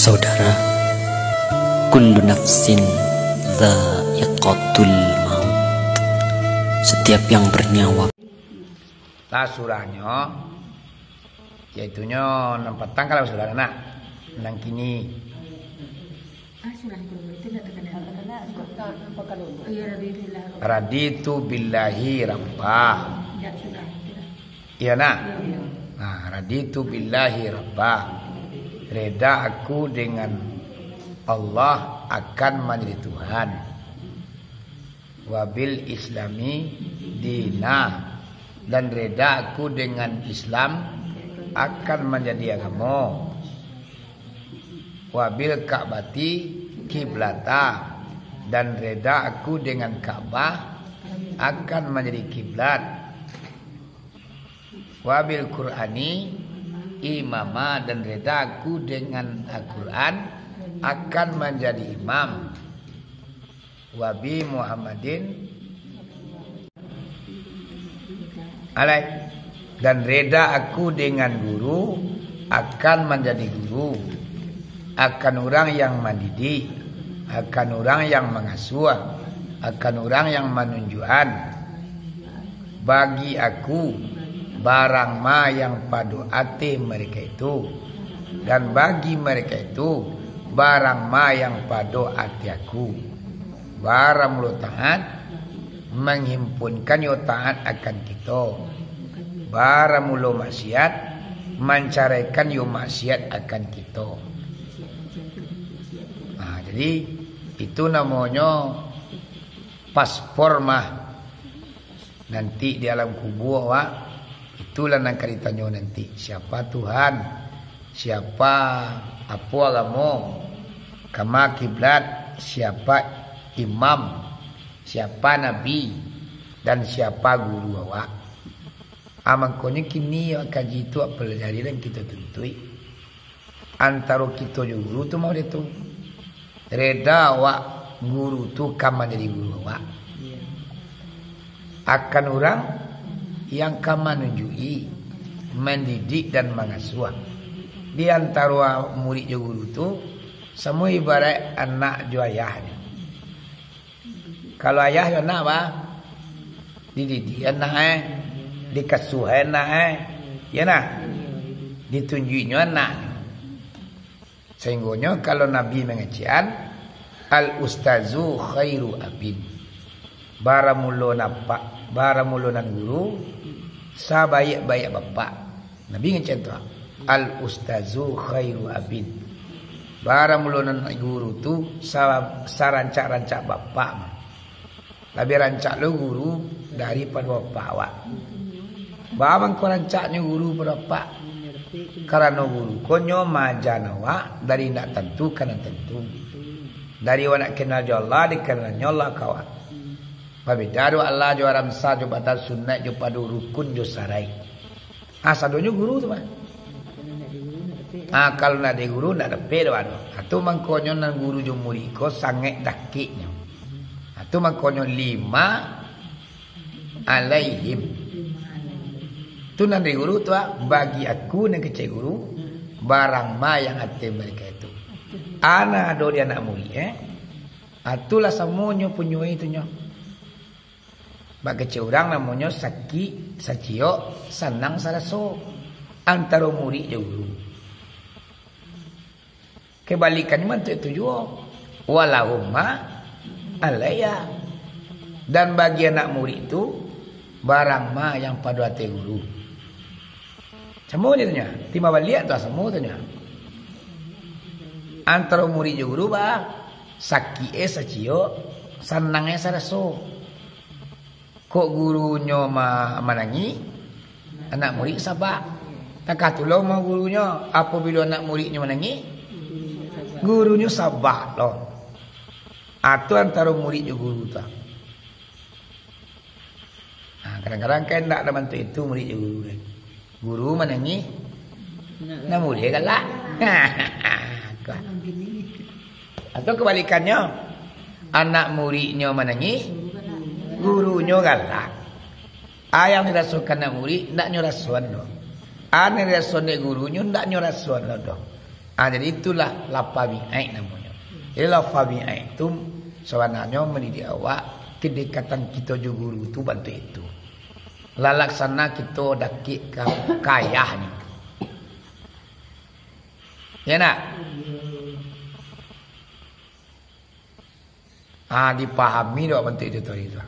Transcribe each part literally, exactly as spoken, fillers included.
Saudara, kullu nafsin dzaiqatul maut. Setiap yang bernyawa. Lah surahnyo, yaitunyo nan patang kalau surah nak, nan kini. Ah, surah itu, itu ndak terkenal. Oh iya, Rabbi itu lah. Raditu billahi rabba. Ndak surah itu lah. Iya nak? Iya. Nah, raditu billahi rabba. Reda aku dengan Allah akan menjadi Tuhan. Wabil islami dina. Dan reda aku dengan Islam akan menjadi agamo. Wabil Ka'bati kiblata. Dan reda aku dengan Ka'bah akan menjadi kiblat. Wabil Qur'ani imama, dan reda aku dengan Al-Quran akan menjadi imam. Wabi Muhammadin alai, dan reda aku dengan guru akan menjadi guru, akan urang yang mandidik, akan urang yang mangasuah, akan urang yang manunjuakan. Bagi aku, barang ma yang pado ateh mereka itu, dan bagi mereka itu, barang ma yang pado ateh aku. Baramulo taat, manghimpunkan yo taat akan kito. Baramulo maksiat, mancaraikan yo maksiat akan kito. Nah, jadi, itu namonyo paspor mah. Nanti di alam kubua awak, itulah nan ka ditanyo nanti. Siapa Tuhan? Siapa, apo agamo? Kama kiblat? Siapa imam? Siapa nabi? Dan siapa guru awak? Ah, mangkonyo kini awak kaji tu, awak pelajari dan kito tuntuik. Antaro kito jo guru tu mah deh tu. Reda awak guru tu ka manjadi guru awak. Akan urang yang ka manunjuki, mandidik dan mangasuah. Di antaro murid jo guru tu, samo ibarat anak jo ayahnyo. Kalau ayah yo nak, bah, dididik anak eh, dikasuah anak eh, ya nah, ditunjuiknyo anak. Sahinggonyo kalau Nabi mangecekan, al ustazu khairu abin. Baramulo napak, baramulo nan guru, sabaik-baik bapak. Nabi ngecen tu, al ustazu khairu abin. Baramulo nan guru tu sa-, sarancak-rancak bapak mah. Labiah rancak lo guru daripado bapak awak. Baa mangko rancaknyo guru pado bapak? Karano guru ko nyo maaja awak dari indak tantu ka nan tantu. Dari awak nak kenal jo Allah, dikenalnyo Allah ka awak. Babeda do Allah jo haram sah, jo batal sunaik, jo pado rukun, jo sarai. Ah, sadonyo guru tu mah. Ah, kalau ndak ado guru, ndak dapek doh ado. Ah, tu mangkonyo nan guru jo murid ko sangaik dakeknyo. Ah, tu mangkonyo lima alaihim. Tu nan dari guru tu, ah, bagi aku nan kecek guru, barang ma yang ateh mereka itu. Ana ado di anak murid, eh. Ah, itulah samonyo punyo itu nyo. Bak kecek urang namonyo sakik saciok, sanang saraso, antaro murid jo guru. Kebalikannyo mah itu juo. Walahumma alaiya. Dan bagi anak murid tu, barang ma yang pado ateh guru. Samo je tu nyo, timbal baliak tu samo tu nyo. Antaro murid jo guru ba, sakik e saciok, sanang e saraso. Kok gurunyo ma-, manangih, anak murid sabak. Takah tu lo mah gurunyo, apabilo anak muridnyo manangih, gurunyo sabak lo. Atau antaro murid jo guru tu. Ha, kadang-kadang kan ndak ado bantuak itu murid jo guru kan. Guru manangih, anak murid galak. Atau kebalikannyo, anak muridnyo manangih, gurunyo galak. A yang dirasokan anak murid, ndak nyo rasoan doh. A yang dirasoan dek gurunyo, ndak nyo rasoan doh. Ah, jadi itulah lafaz bi'aik namonyo. Jadi lafaz bi'aik tu sabananyo mandidik awak, kedekatan kito jo guru tu bantuak itu. Lah laksana kito dakek ka, ka ayahnyo. Ya nak? Ah, dipahami dek bantuak itu tadi tu.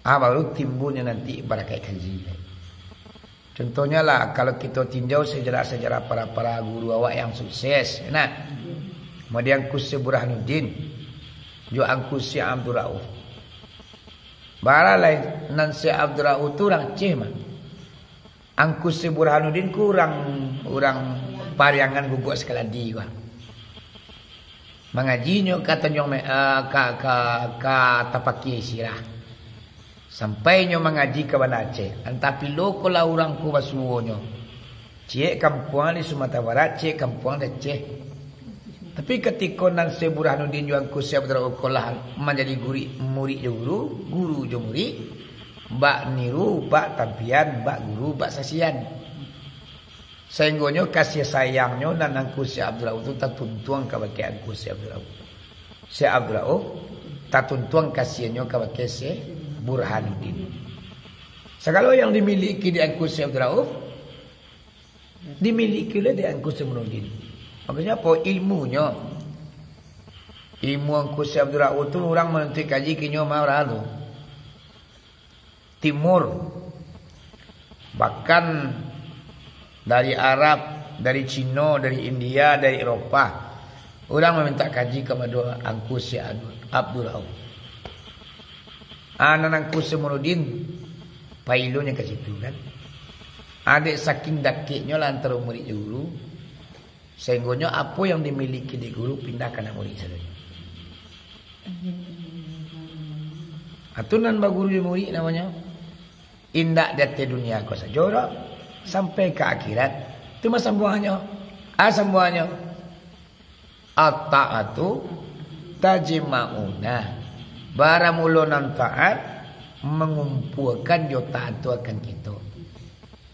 Ah, baru timbulnyo nanti barakaik kaji. Contohnyo lah, kalau kito tinjau sejarah-sejarah para-para guru awak yang sukses, nah. Kemudian Angku Syekh Burhanuddin, jo Angku Syekh Abdul Rauf. Bara lai nan Syekh Abdul Rauf tu urang Aceh mah. Angku Syekh Burhanuddin ku urang, urang Pariangan Guguk Sekaladi ko. Mangajinyo ka Tanjuang Me-, eh, ka, ka, ka Tapaki Sirah. Sampai nyo mangaji ka Banda Aceh. Antah pilo ko lah urang ko basuonyo. Ciek kampuang di Sumatera Barat, ciek kampuang di Aceh. Tapi katiko nan Syekh Burhanuddin jo Angku Syekh Abdul Rauf ko lah manjadi guri-, murid jo guru, guru jo murid, bak niru, bak tampian, bak guru, bak sasian. Sainggonyo kasih sayangnyo nan Angku Syekh Abdul Rauf tu tatuntuang kabake Angku Syekh Abdul Rauf. Syekh Abdul Rauf tatuntuang kasihnyo kabake Syekh Burhanuddin. Sagalo yang dimiliki di Angku Syekh Abdul Rauf, dimiliki lo dek Angku Syekh Burhanuddin. Maksudnyo apo? Ilmunyo. Ilmu Angku Syekh Abdul Rauf tu urang manuntuik kaji ka inyo mah tu. Timur. Bahkan dari Arab, dari Cino, dari India, dari Eropa, urang mamintak kaji kapado Angku Syekh Abdul, Abdul Rauf. Ah, nan Angku Syekh Burhanuddin, pailonyo ka situ kan. Dek saking dakeknyo lah antaro murid jo guru, sainggonyo apo yang dimiliki dek guru pindah ka anak murid sadonyo. Atu nan baguru jo murid namonyo. Indak di ateh dunia ko sajo doh, sampai ka akhirat. Tu mah sambuangannyo. Ah, sambuangannyo. At-ta'atu tajma'una. Baramulo nan taat mangumpuakan jo taat tu akan kito.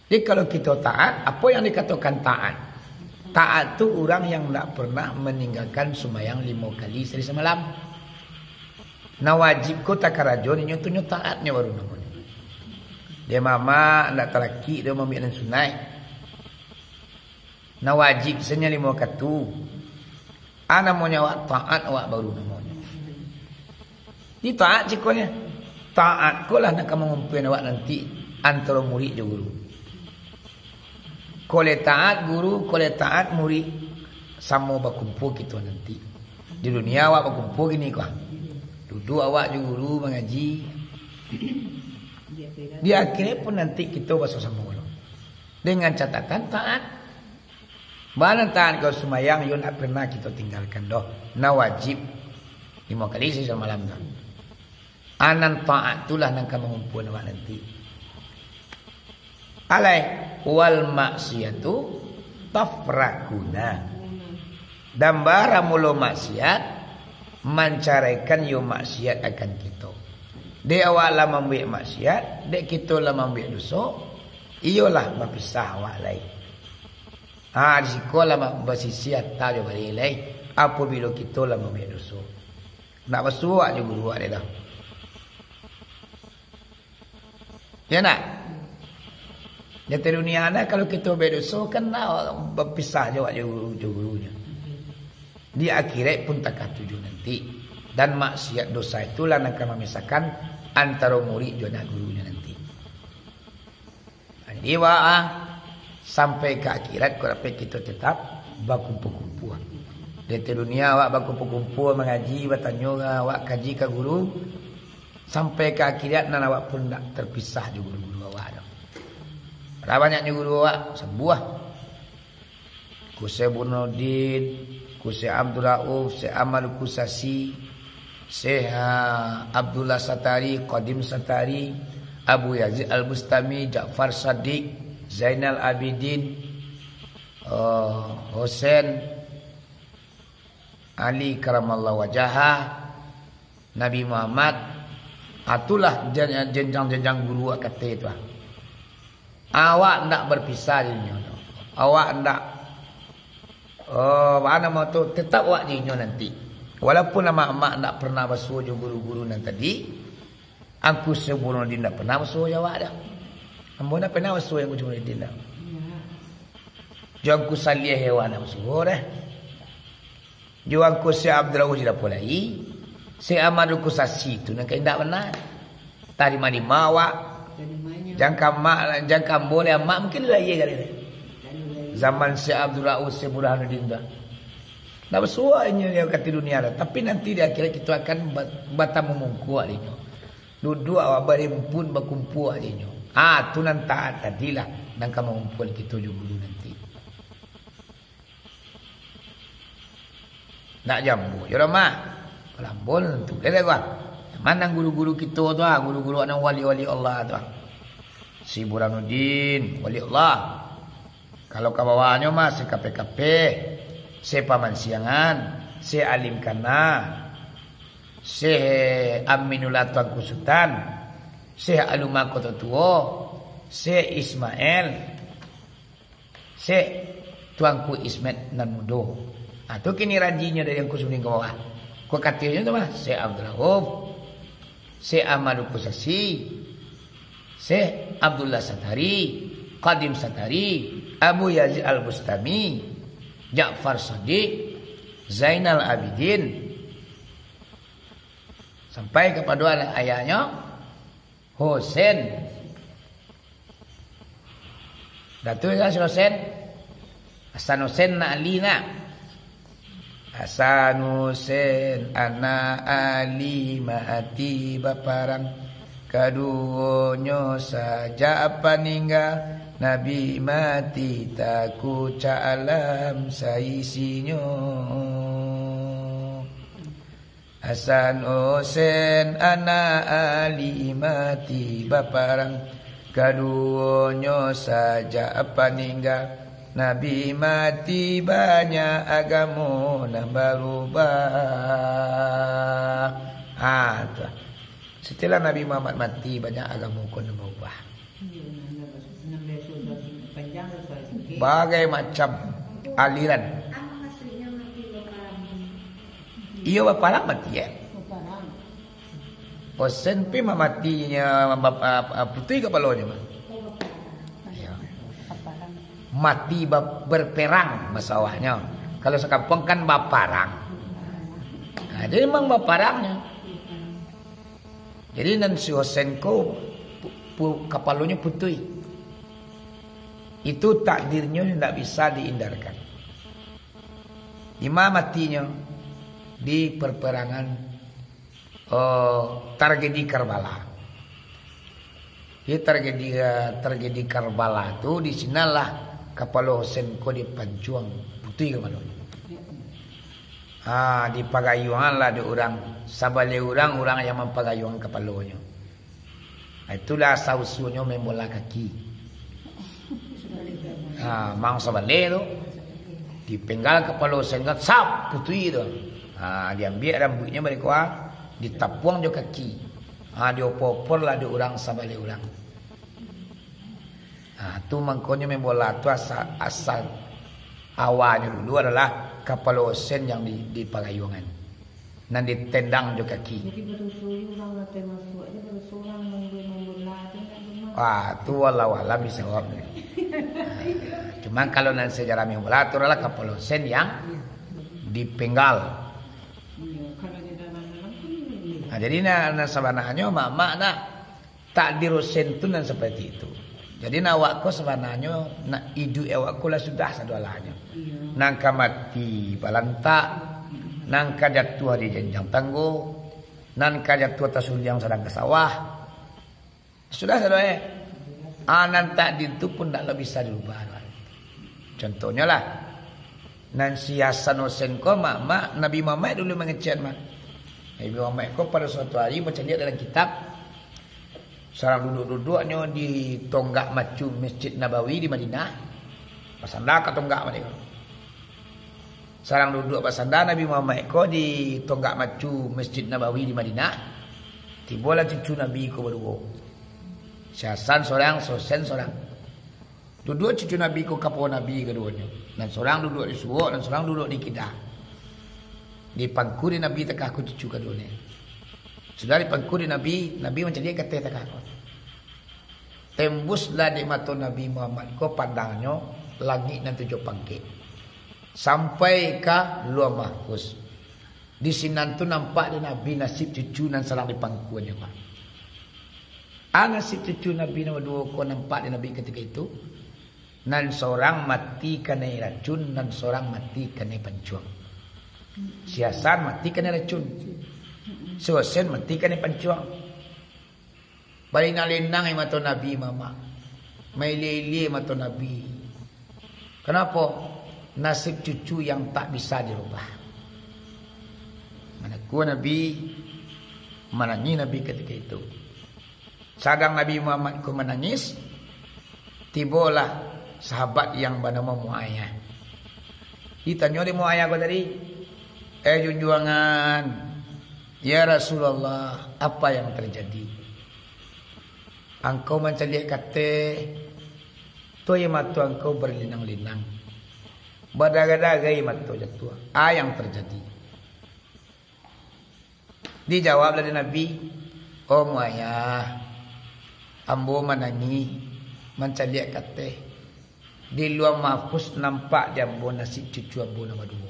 Jadi, kalau kito taat, apo yang dikatokan taat? Taat tu urang yang ndak pernah maninggakan sumbayang limo kali sahari samalam. Nan wajib ko takarajo ninyo tu nyo taat nyo baru namonyo. Dek mamak ndak talakik doh mambiak nan sunaik. Nan wajib sajo limo wakatu. Ah, namonyo awak taat, awak baru namonyo. Di taat cikonyo. Taat ko lah nan ka mangumpuakan awak nanti antaro murid jo guru. Kok lai taat guru, kok lai taat murid, samo bakumpua kito nanti. Di dunia awak bakumpua kini ko. Duduak awak jo guru mangaji. Di akhirat pun nanti kito basamo-samo lo. Dengan catatan taat. Bana taat ko sumbayang, iyo ndak pernah kito tinggalkan doh. Nan wajib limo kali sahari samalam tu. Ah, nan taat tu lah nan ka mangumpuakan awak nanti. Alai, wal maksiatu tafraquna. Dan baramulo maksiat mancaraikan yo maksiat akan kito. Dek awak lah mambuek maksiat, dek kito lah mambuek doso, iyolah bapisah awak lai. Ha, di siko lah ma-, basisiah ateh jo baleh lai, apabilo kito lah mambuek doso. Ndak basuo awak jo guru awak dek tu. Yo ndak? Di ateh dunia nah, kalau kito badoso, kan lah bapisah jo awak jo guru, jo gurunyo. Di akhirat pun takah tu juo nanti. Dan maksiat dosa itulah nan ka mamisahkan antaro murid jo anak gurunyo nanti. Jadi, awak, ah, sampai ka akhirat, kok dapek kito tetap bakumpua-kumpua. Di ateh dunia, awak bakumpua-kumpua, mangaji, batanyo, awak kaji ka guru, sampai ka akhirat, nan awak pun ndak terpisah jo guru-guru awak tu. Lah banyak nyo guru awak, sambuah. Ku Syekh Burhanuddin, ku Syekh Abdul Rauf, Syekh Ahmad Kusasi, Syekh, ah, Abdullah Satari, Qadim Satari, Abu Yazid Al-Bustami, Ja'far Shadiq, Zainal Abidin, eh, Husain, Ali karamallahu wajahah, Nabi Muhammad, ah, itulah jen-, jenjang-jenjang guru awak kato tu, ah. Awak ndak bapisah jo inyo tu. Awak ndak Oh, baa namo tu, tetap awak jo inyo nanti. Walaupun amak-amak ndak pernah basuo jo guru-guru nan tadi, Angku Syekh Burhanuddin ndak pernah basuo jo awak doh. Ambo ndak pernah basuo jo Angku Syekh Burhanuddin doh. Jo Angku Saliah Hewan ndak basuo doh. Jo Angku Syekh Abdul Rauf Jidapo lai, Syekh Ahmad Kusasi tu nan ka indak bana. Tarima-rima awak. Jan ka amak, jan ka ambo lai, amak mungkin lahia kali tu. Zaman Syekh Abdul Rauf, Syekh Burhanuddin tu. Ndak basuo inyo di dunia tu. Tapi nanti di akhirat kito akan ba-, batamu muko dek inyo. Duduak awak bahimpun, bakumpua dek inyo. Ah, tu nan taat tadi lah, nan ka mangumpua kito jo guru nanti. Ndak jo ambo jo doh, Mak. Kalau ambo tu, deh, deh, gua. Mano guru-guru kito tu, ah, guru-guru nan wali-wali Allah tu, ah. Si Burhanuddin, wali Allah. Kalau ka bawahnyo mah, si Kapeh-Kapeh, si Paman Siangan, si Alim Kana, Syekh Aminullah Tuanku Sutan, Syekh Alumako Tuo, Syekh Ismail, Syekh Tuanku Ismet nan mudo. Ah, tu kini ranjinyo dari Angku Suning ka bawah. Ko katilnyo tu mah, Syekh Abdul Rauf, Syekh Ahmad Kusasi, Syekh Abdullah Satari, Kadim Satari, Abu Yazid Al-Bustami, Ja'far Shadiq, Zainal Abidin, sampai kapado anak ayahnyo, Husain. Dah tu Hasan Husain. Hasan Husain anak Ali nak. Hasan Husain anak Ali mati baparang. Kaduonyo sajak paningga, Nabi mati takucak alam saisinyo. Hasan Husain anak Ali mati baparang, kaduonyo sajak paningga, Nabi mati banyak agamo nan barubah. Ha, tu. Setelah Nabi Muhammad mati, banyak agamo ko nan barubah. Bagai macam aliran. Iyo, baparang mati, yo. Husain pi mah matinyo, bap-, ah, ah, putuih kapalonyo mah. Iyo. Mati bap-, berperang baso awahnyo. Kalau sakampuang kan baparang. Nah, jadi memang baparangnyo. Jadi nan si Husain ko pu-, pu-, kapalonyo putuih. Itu takdirnyo indak bisa diindarkan. Di ma matinyo? Di perperangan, eh, tragedi Karbala. Di tragedi, eh, tragedi Karbala tu, di sinanlah kapalo Husain ko dipancuang, putuih kapalonyo. Ha, dipagayuanganlah dek urang, sabaleh urang, urang yang mampagayuangan kapalonyo. Ha, itulah asa usulnyo main bola kaki. Ha, mang sabaleh tu, dipenggal kapalo Husain kan, sap, putuih tu. Ha, diambiak rambuiknyo balik kuah, ditapuang jo kaki. Ha, diopor-oporlah dek urang sabaleh urang. Nah, tu mangkonyo main bola tu asa-, asal awalnyo dulu adalah kapalo Husain yang di, dipagayuangan, nan ditendang jo kaki. Jadi, badoso urang lah, termasuk aja badoso urang main bola tu, nak rumah. Wah, tu wallahu alam bisawab. Nah, cuma kalau nan sejarah main bola tu adalah kapalo Husain yang dipenggal. Iya, kalau di dalam-dalam kan boleh. Nah, jadi, nah, nah, sabananyo mak-mak nak Takdir Husain tu nan saperti itu. Jadi, nan awak ko sabananyo, nak iduik awak ko lah sudah sadoalahnyo. Iyo. Nan ka mati balantak, nan ka jatuah di janjang tanggo, nan ka jatuah tasuliang sadang ka sawah. Sudah sadoe. Ah, nan takdir tu pun ndak lah bisa dirubah. Contohnyo lah, nan si Hasan Husain ko, mak, mak, Nabi Muhammad dulu mangecekan, mak. Nabi Muhammad ko pado suatu hari bacaliak dalam kitab, surang duduak-duduaknyo di tonggak macu Masjid Nabawi di Madinah, basanda ka tonggak mah ko. Surang duduak basanda Nabi Muhammad ko di tonggak macu Masjid Nabawi di Madinah, tibolah cucu Nabi ko baduo. Si Hasan surang, si Husain surang. Duduak cucu Nabi ko ka paho Nabi kaduonyo. Nan surang duduak di suok, nan surang duduak di kida. Dipangku dek Nabi takah ko cucu kaduonyo. Sudah dipangku dek Nabi, Nabi mancaliak ka ateh takah ko. Tembuslah dek mato Nabi Muhammad ko pandangnyo langik nan tujuah pangkek. Sampai ka Lauh Mahfuz. Di sinan tu nampak dek Nabi nasib cucu nan sadang dipangkuannyo ko. A, nasib cucu Nabi nan baduo ko nampak dek Nabi katiko itu. Nan surang mati kanai racun, nan surang mati kanai pancuang. Si Hasan mati kanai racun. Si Husen mati kanai pancuang. Balinang-linang mato Nabi, mamak. Mailia-ilia mato Nabi. Kenapa? Nasib cucu yang tak bisa dirubah. Manakua Nabi, manangih Nabi katiko itu. Sadang Nabi Muhammad ko manangih, tibolah sahabat yang banamo Muayyah. Ditanyo dek Muayyah ko tadi, "Eh junjuangan, ya Rasulullah, apa yang terjadi? Angkau mancaliak ka ateh, tu aia mato angkau berlinang-linang. Badarah-darah aia mato jatuah. A yang terjadi?" Dijawablah dek Nabi, "Oh Muayyah, ambo manangih, mancaliak ka ateh. Di Lauh Mahfuz nampak di ambo nasib cucu ambo nan baduo.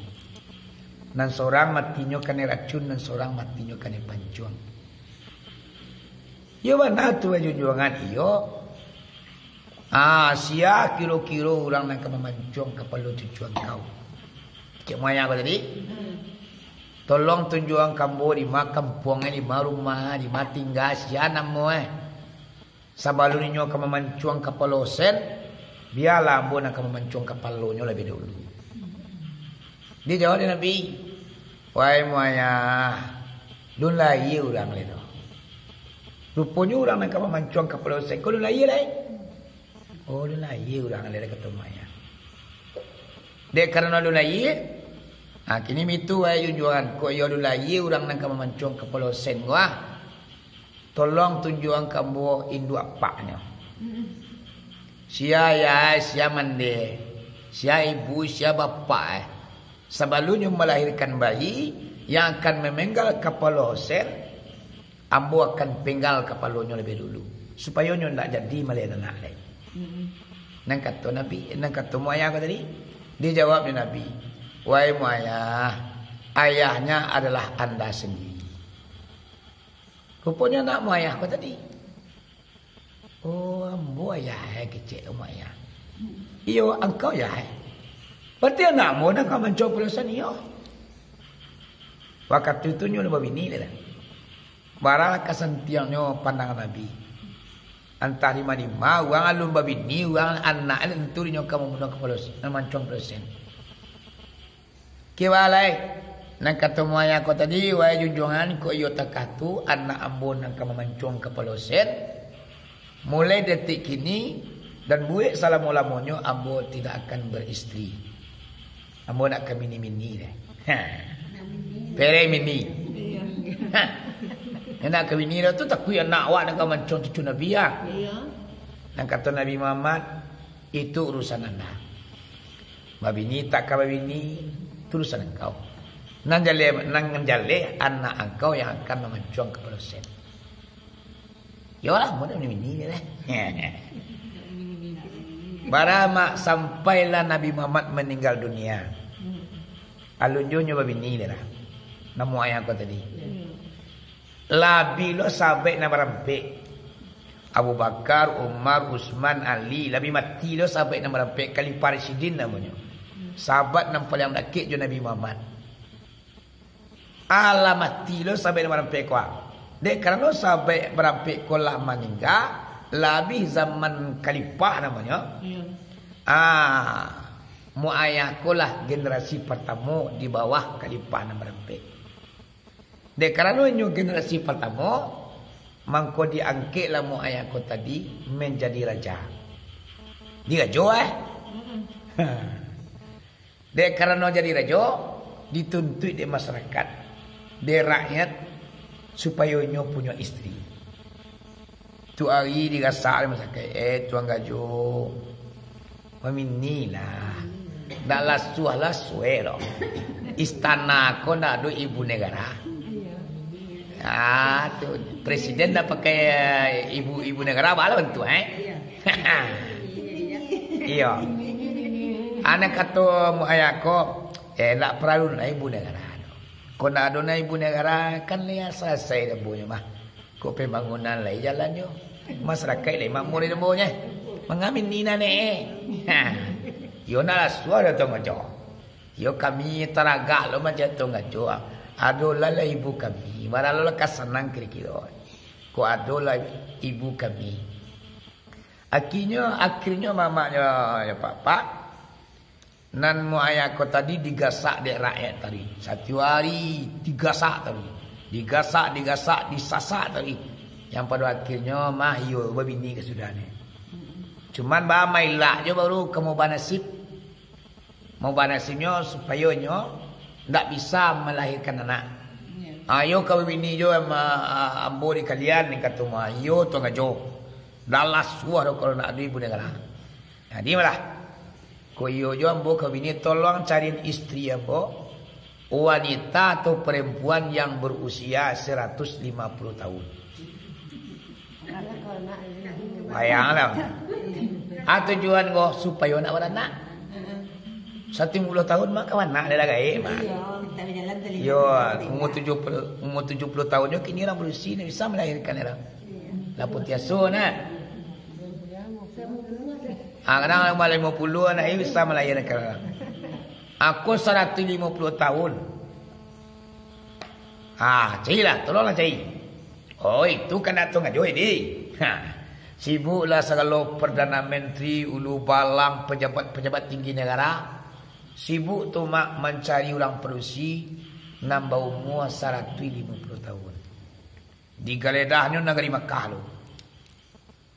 Nan surang matinyo kanai racun, nan surang matinyo kanai pancuang." "Iyo bana tu, eh, junjuangan, iyo. Ah, sia kiro-kiro urang nan ka mamancuang kapalo cucu angkau?" Cek Muayyah ko tadi. "Tolong tunjuakan ka ambo di ma kampuang, di ma rumah, di ma tingga, sia namo, eh. Sabalun inyo ka mamancuang kapalo Husen, bialah ambo nan ka mamancuang kapalonyo labiah dahulu." Dijawab dek Nabi, "Wahai Muayyah, lun lahia urang lai tu. Ruponyo urang nan ka mamancuang kapalo Husen ko lun lahia lai." "Oh, lun lahia urang lai," kato Muayyah. "Dek karano lun lahia, ha, kini mitu, wahai junjuangan, kok iyo lun lahia urang nan ka mamancuang kapalo Husen ko, ah. Tolong tunjuakan ka ambo induak apaknyo. Sia ayah, sia mandeh, sia ibu, sia bapak, eh. Sabalunnyo malahirkan bayi yang akan mamenggal kapalo Husen, ambo akan penggal kapalonyo labiah dulu, supayo nyo ndak jadi malahirkan anak lai." Nan kato Nabi, nan kato Muayyah ko tadi, dijawab dek Nabi, "Wahai Muayyah, ayahnya adalah anda sendiri." Ruponyo anak Muayyah ko tadi. "Oh, ambo ayah, eh," kecek Muayyah. "Iyo, angkau ayah, eh. Barati anak ambo nan ka mamancuang kapalo Husen, iyo." Wakatu tu nyo lah babini lah. Bara kasantiangnyo pandangan Nabi. Antah dima-dima, urang alun babini, urang anak, tantu inyo ka mambunuah kapalo Husen, mamancuang kapalo Husen. Kiwalai, nan kato Muayyah ko tadi, "Wahai junjuangan, kok iyo takah tu anak ambo nan ka mamancuang kapalo Husen, mulai detik kini dan buek salamo-lamonyo ambo tidak akan beristri. Ambo ndak ka bini-bini deh." Ha. Perek bini. Ha. Ndak ka bini dah tu, takuik anak awak nan ka mamancuang cucu Nabi, ah. Nan kato Nabi Muhammad, "Itu urusan anda. Babini tak ka babini, tu urusan angkau. Nan jaleh, nan jaleh anak angkau yang akan mamancuang kapalo Husen." Yolah, ambo ndak bini-bini deh. Bara mak sampailah Nabi Muhammad maninggal dunia. Alun juo nyo babini deh lah. Namo ayah ko tadi. Labiah lo sahabat nan barampek. Abu Bakar, Umar, Utsman, Ali, labiah mati lo sahabat nan barampek, Khalifah Rasyidin namonyo. Sahabat nan paliang dakek jo Nabi Muhammad. Alah mati lo sahabat nan barampek ko. Dek karano sahabat barampek ko lah maningga, labiah zaman khalifah namonyo. Ah, Muayyah ko lah generasi partamo di bawah khalifah nan barampek. Dek karano inyo generasi partamo, mangko diangkeklah Muayyah ko tadi manjadi raja. Dirajo, eh? Dek karano jadi rajo, dituntuik dek masarakaik, dek rakyat, supayo inyo punyo istri. Tu ari dirasak dek masarakaik, "Eh, Tuan Rajo, Pamini lah. Ndak lasuah-lasuah doh. Istana ko ndak ado ibu negara. Ah, tu presiden ndak pakai, eh, ibu, ibu negara, baa lah bantuak, eh? Iyo. Anak kato Muhaya ko, eh, ndak paralu lah ibu negara. Ko ndak ado na ibu negara, kan lah salasai dambonyo mah. Ko pambangunan lai jalannyo. Masarakaik lai makmur dambonyo. Mangamin ni nanek, eh. Ha. Iyo ndak lasuah doh Tuank Ajo. Iyo kami taragak lo macam Tuank Ajo. Ado lah, lah ibu kami. Baralo lah ka sanang kiro-kiro. Ko ado lah ibu kami. Akhirnyo, akhirnyo mamaknyo, yo, Pak, Pak, nan Muhaya ko tadi digasak dek rakyat tadi. Satiok ari digasak tadi. Digasak, digasak, disasak tadi. Yang pado akhirnyo mah iyo babini ka sudah ni. Cuman baa mailak jo baru ka maubah nasib. Maubah nasibnyo supayo nyo ndak bisa malahirkan anak. Iyo. Ah, iyo ka babini jo ma-, ambo di kalian, kato mah. Iyo Tuank Ajo. Ndak lasuah doh kalau ndak ado ibu negara. Jadi malah. Ko iyo jo ambo ka babini, tolong carian istri ambo, wanita atau perempuan yang berusia seratus lima puluh tahun. Bayanglah. Ah, tujuan ko supayo nak baranak. Satu lima puluh tahun mah kawan nak dah gaek mah. Iyo, minta bajalan tadi. Yo, umur tujuh puluh, umur tujuh puluh tahun nyo kini urang padusi, ndak bisa malahirkan urang. Lah putiah asuh nah. Ah, kadang lima puluh anak bisa malahirkan urang. Aku saratus limo puluh tahun. Ah, carilah, tolonglah cari. Oh, itu kan Tuank Ajo ini. Ha. Sibuklah sagalo Perdana Menteri, Ulu Balang, pejabat-pejabat tinggi negara. Sibuk tu mak mancari urang padusi nan baumua saratus limo puluh tahun. Digaledahnyo nagari Makkah tu.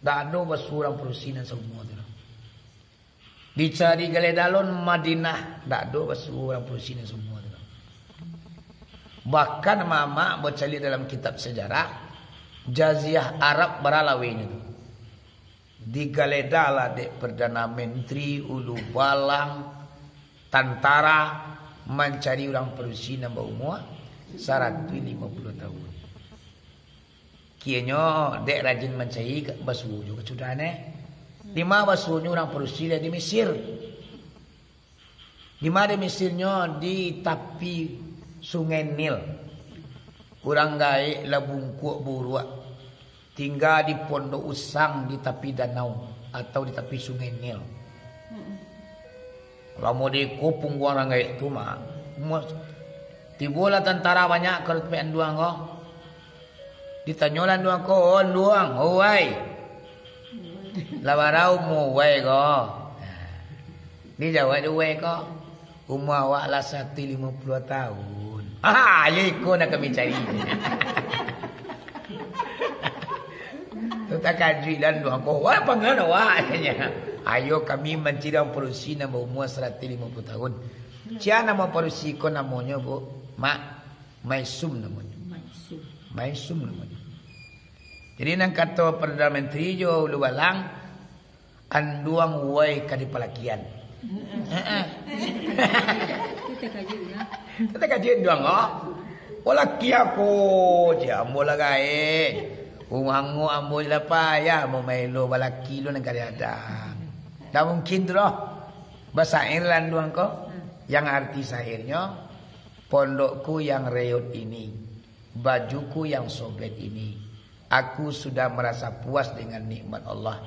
Ndak ado basuo urang padusi nan saumua tu doh. Dicari galedah lo Madinah, ndak ado basuo urang padusi nan saumua tu doh. Bahkan mamak bacaliak dalam kitab sejarah, jaziah Arab bara lawenyo tu. Digaledahlah dek Perdana Menteri, Ulu Balang, tantara, mancari urang padusi nan baumua saratus limo puluah tahun. Kironyo dek rajin mancari ka-, basuo jo kacudahan, eh. Dima basuonyo urang padusi lah di Mesir. Dima di Mesirnyo, di tapi Sungai Nil. Urang gaek lah bungkuak buruak, tingga di pondok usang di tapi danau atau di tapi Sungai Nil. Lamo deko pungguang urang gaek tu mah. Mas-, tibolah tantara banyak ka rumah anduang ko. Ditanyolah anduang ko, "Oh, anduang, oh, wai. Lah bara umua wai ko?" Dijawab dek wai ko, "Umua awak lah saratus limo puluah tahun." "Ha, iyo iko nan kami cari." Tu takajuik lah anduang ko. "Wah, pangana awak?" Ayo kami mancari urang padusi nan baumua saratus limo puluah tahun. Sia namo padusi ko namonyo, Bu? Mak, Maisum namonyo. Maisum. Maisum namonyo. Jadi nan kato Perdana Menteri jo Ulu Balang, anduang wai ka dipalakian. Heeh. Itu takajuik, ya. Itu takajuik anduang ko. "Oh, laki aku, je ambo lah gaek. Umangok ambo je lah payah, ambo maelo balaki lo nan ka diadang." Ndak mungkin tu doh. Basair lah anduang ko. Hmm. Yang arti sairnyo, "Pondokku yang reot ini, bajuku yang sobek ini, aku sudah merasa puas dengan nikmat Allah.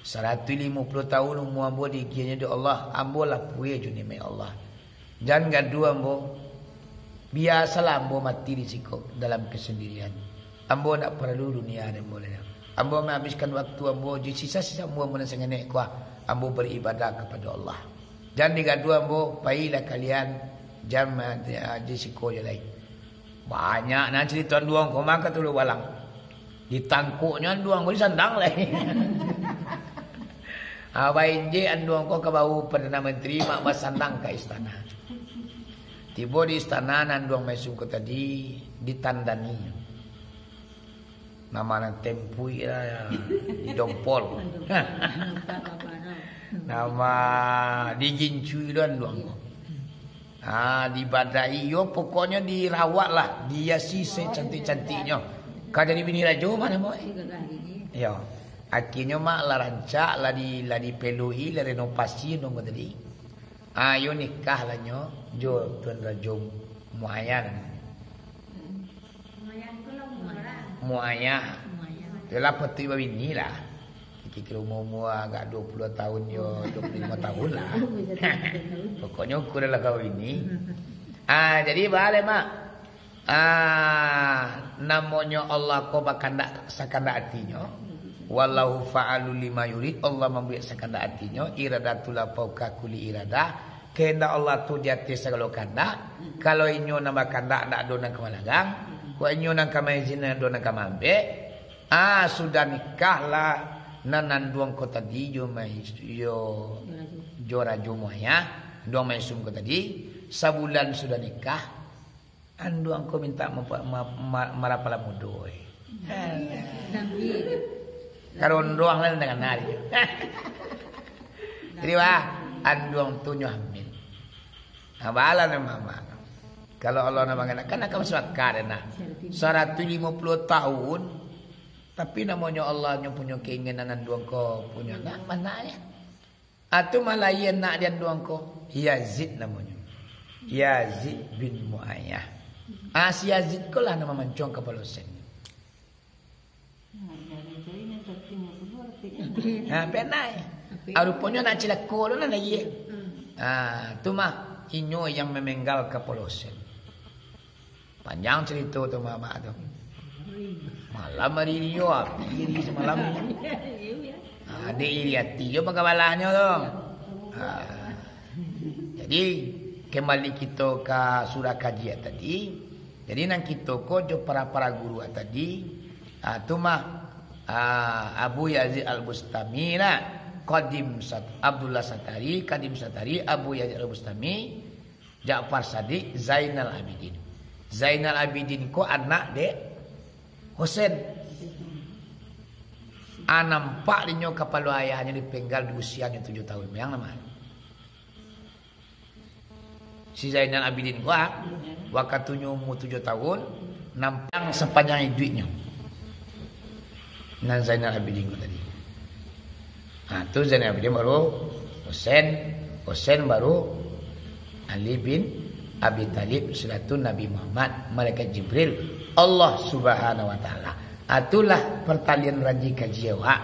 Saratus limo puluah tahun umua ambo diagiahnyo dek Allah, ambo lah puas jo nikmat Allah. Jan gaduah ambo, biasalah ambo mati di siko dalam kesendirian. Ambo ndak paralu dunia dek ambo lai. Ambo menghabiskan waktu ambo jo sisa-sisa umua ambo nan sangenek ko, ambo beribadah kepada Allah. Jan digaduah ambo, pailah kalian, jan, ah, di siko je lai." Banyak nan carito anduang ko mah, kato Ulu Balang. Ditangkoknyo anduang ko disandang lai. Ah, bainjek anduang ko ka bahu Perdana Menteri, mak basandang ka istana. Tibo di istana, nan anduang Maisum ko tadi ditandani. Nama nan tempuik lah, didompol. Nama digincui lo anduang ko. Ha, dibadai yo, pokoknyo dirawat lah, dihiasi secantik-cantiknyo. Ka jadi bini rajo mah namo, eh? Yo. Akhirnyo mak lah rancak, lah di, lah dipeloi, lah renovasi anduang ko tadi. Ha, yo nikah lah nyo jo Tuan Rajo Muayah namonyo. Muayah. Yolah, patuik babini lah. Kiro-kiro umua-umua agak dua puluah tahun yo, dua puluah limo tahun lah. Pokoknyo ukuran lah ka babini. Ah, jadi baa lai, Mak. Ah, namonyo Allah ko bakandak sakandak atinyo. Wallahu fa'alul lima yurid, Allah mambuek sakandak atinyo, iradatullah fauqa kulli iradah. Kahandak Allah tu di ateh sagalo kahandak. Kalau inyo nan bakandak, ndak ado nan ka malarang. Kok inyo nan ka maizin, ndak ado nan ka maambek. Ah, sudah nikah lah nan anduang ko tadi jo mai-, jo, jo Rajo Muayah, anduang Maisum ko tadi, sabulan sudah nikah, anduang ko mintak mampa-, ma-, ma-, marapala mudo, eh. Alah. Karondong lah nan tangana. Jadi, wah, anduang tu nyo hamil. Nah, baa lai mamak. Kalau Allah nak mangana, kan akan masuak akal, nah. Saratuih limo puluah tahun, tapi namonyo Allah nyo punyo keinginan anduang ko punyo anak, ma nak nyo. Ah, tu mah lahia anak di anduang ko, Yazid namonyo. Yazid bin Muayyah. Ah, si Yazid ko lah nan mamancuang kapalo sen. Nah, penai. Ah, ruponyo nak cilako lo lah lagi. Ah, tu mah inyo yang memenggal kapalo sen. Panjang carito tu, mamak tu. Malam hari ni yo, api hari samalam ni. Ah, dek iri ati jo panggabalanyo tu. Ah. Jadi, kembali kito ka surah kaji tadi. Jadi, nan kito ko jo para-para guru tadi, ah, tu mah, ah, Abu Yazid Al-Bustami lah, Qadim Sat-, Abdullah Satari, Qadim Satari, Abu Yazid Al-Bustami, Ja'far Sadiq, Zainal Abidin. Zainal Abidin ko anak dek Husen. Ah, nampak dinyo kapalo ayahnyo dipenggal di usianyo tujuah tahun. Bayang namonyo. Si Zainal Abidin ko, ah, wakatunyo umua tujuah tahun, nampak sapanjang iduiknyo. Nan Zainal Abidin ko tadi. Ha, tu Zainal Abidin baru Husen, Husen baru Ali bin Abi Thalib, sudah tu Nabi Muhammad, malaikat Jibril, Allah Subhanahu wa Ta'ala. Ha, itulah pertalian ranji kaji awak.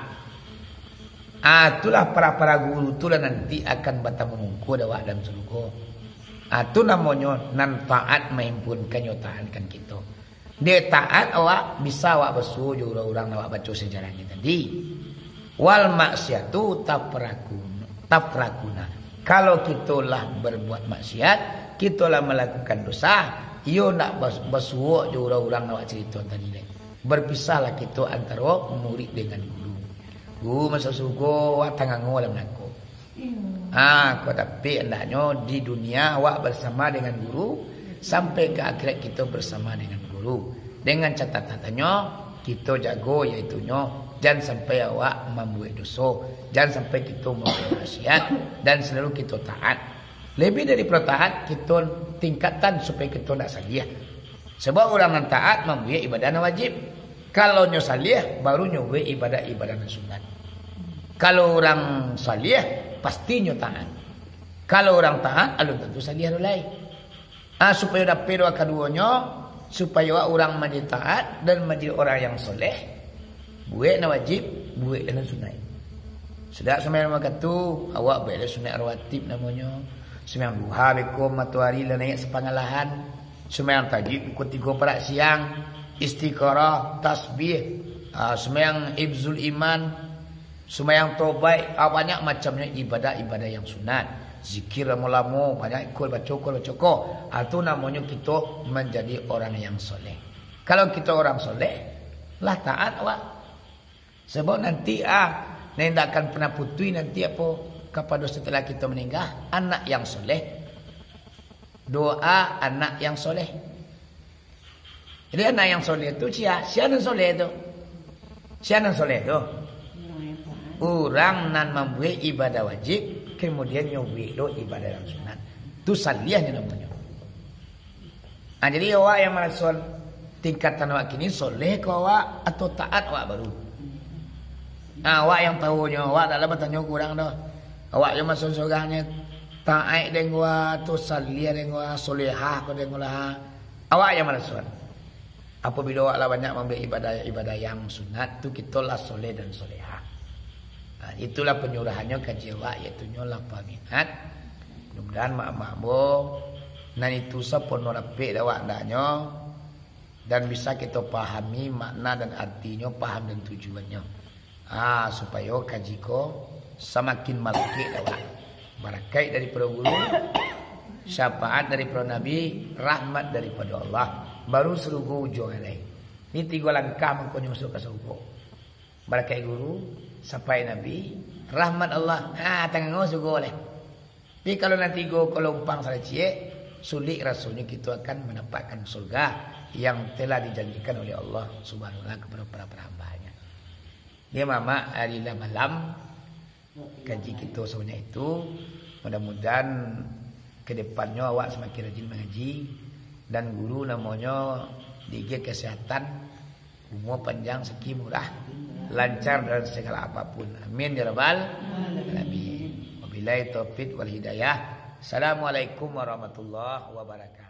Ah, itulah para-para guru tu lah nanti akan batamu muko dek awak dalam sarugo. Ah, tu namonyo nan taat mahimpun kanyo taatkan kito. Dek taat awak bisa awak basuo jo urang-urang nan awak baco sejarahnyo tadi. Wal maksiatu tafrakun-, tafrakuna. Kalau kito lah berbuat maksiat, kito lah malakukan dosa, iyo ndak bas-, basuo jo urang-urang nan awak carito tadi dek. Berpisahlah kito antaro murid dengan guru. Guru masuak surugo, awak tangango dalam narako. Ha, ko tapi andaknyo di dunia awak bersama dengan guru, sampai ka akhirat kito bersama dengan guru. Dengan catatananyo, kito jago, yaitunyo, jan sampai awak mambuek doso, jan sampai kito mambuek maksiat, dan selalu kito taat. Lebih dari taat, kito tingkatkan supaya kito ndak saliah. Sabab urang nan taat mambuek ibadah nan wajib. Kalau nyo saliah, baru nyo buek ibadah-ibadah nan sunat. Kalau urang saliah, pasti nyo taat. Kalau urang taat, alun tantu saliah doh lai. Ah, supayo dapek doh kaduonyo, supayo urang manjadi taat dan manjadi urang yang soleh, buek nan wajib, bueklah nan sunaik. Sudah sumbayang limo wakatu, awak bueklah sunaik rawatib namonyo. Sumbayang duha beko matoari lah naiak sapangalahan. Sumbayang tahajud pukul tigo parak siang, istikharah, tasbih, ah, sumbayang hifzul iman, sumbayang tobaik, ah, banyak macamnyo ibadah-ibadah yang sunat. Zikir lamo-lamo, banyak ikut baco ko, baco ko. Ah, tu namonyo kito manjadi orang yang soleh. Kalau kito orang soleh, lah taat awak. Sabab nanti, ah, nan indak akan pernah putuih nanti apo, kapado setelah kito maningga, anak yang soleh. Doa anak yang soleh. Jadi anak yang soleh tu sia? Sia nan soleh tu? Sia nan soleh tu? Urang nan mambuek ibadah wajib, kamudian nyo buek lo ibadah nan sunat, tu saliah nyo namonyo. Ah, jadi awak yang maraso tingkatan awak kini soleh ko awak atau taat awak baru? Ah, awak yang tahu nyo, awak taklah batanyo ka urang doh. Awak yo maso surang nyo taat den ko, atau saliah den ko, solehah ko den ko lah. Awak yang maraso. Apabilo awak lah banyak mambuek ibadah-ibadah yang sunat tu, kito lah soleh dan solehah. Nah, itulah panyuruhannyo kaji awak, yaitu nyo lah paminat. Mudah-mudahan mak-mak bo, nan itu sapono rapek dek awak andaknyo, dan bisa kito pahami makna dan artinyo, paham dan tujuannyo. Ah, supayo kaji ko samakin malakek dek awak. Barakaik daripado guru, syafaat daripado Nabi, rahmat daripado Allah. Baru surugo ujuang lai. Ni tigo langkah mangkonyo masuak ka surugo. Barakaik guru, syafaat Nabi, rahmat Allah. Ha, tangango surugo lai. Tapi kalau nan tigo ko lompang salah ciek, sulik rasonyo kito akan mandapatkan surga yang telah dijanjikan oleh Allah Subhanahu wa Taala kepada para, para hamba-Nya. Dia mamak ari lah malam, kaji kito sabanyak itu. Mudah-mudahan ke depannyo awak samakin rajin mangaji, dan guru namonyo diigiah kesehatan, umua panjang, saki murah, lancar dalam segala apapun. Amin ya rabbal alamin. Wabillahi taufik wal hidayah. Assalamualaikum warahmatullahi wabarakatuh.